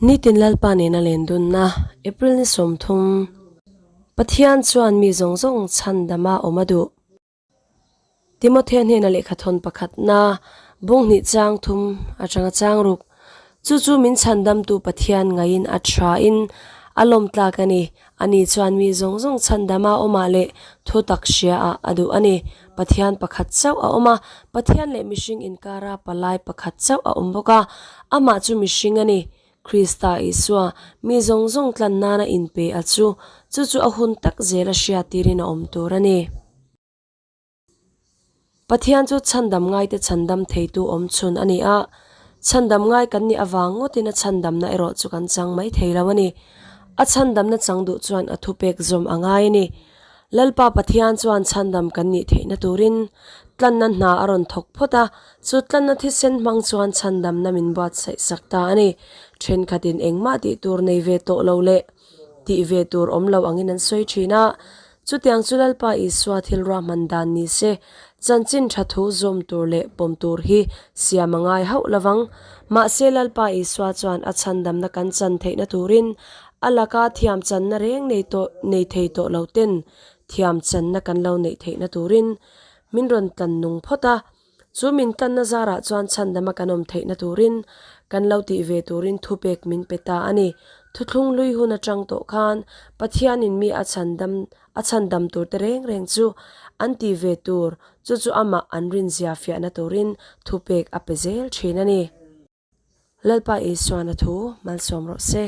Nitin Lalpa nena lendunna, April ni 30, Pathian chuan mi zawng zawng chhandama awm a duh. Timothea hnena lehkhathawn pakhatna, bung hnih chang thum atanga chang ruk, Chu chu min chhandamtu Pathian ngaiin a thain a lawm tlak a ni. Ani chuan mi zawng zawng chhandama awmah leh thu tak hriaah a duh a ni. Pathian pakhat chauh a awm a, Pathian leh mihring inkara palai pakhat chauh a awm bawk a, amah chu mihring a ni. Krista Isua, mi zawng zawng tlan nana inpe a chu, chu chu a hun tak zela hriattirin a awm tur a ni. Pathian chu chhandam ngaite chhandam theitu awm chhun a ni a, chhandam ngai kan nih avang ngawtin a chhandamna erawh chu kan chang mai thei lo a ni. A chhandamna chang duh chuan a thupek zawm a ngai a ni. Lalpa Pathian chuan chhandam kan nih theihna turin tlanna hna a rawn thawk phawt a, chu tlanna thisen hmang chuan chhandamna min buatsaih sak ta a ni. Thenkhatin engmah tih tur nei ve tawh lo leh tih ve tur awm lo angin an sawi thin a, Chutiang chu Lalpa Isua thil ruahman dan ni se, chanchin tha thu zawm tur leh pawm tur hi siam a ngai hauh lo vang. Mahse Lalpa Isua chuan a chhandamna kan chan theihna turin a laka thiam channa reng nei tawh nei thei tawh lo ten thiam channa kan lo neih theihna turin min rawn tlan nung phawt a. Chu min tanna zarah chuan chhandama kan awm theihna turin kan lo tih ve turin thupek min pe ta a ni. Thuthlung hlui hun atang tawh khan Pathianin mi a chhandam a chhandam turte reng reng chu an tih ve tur chu chu amah an rinzia fiahna turin thupek a pe zel thin a ni. Lalpa Isuana thu malsawm rawh se.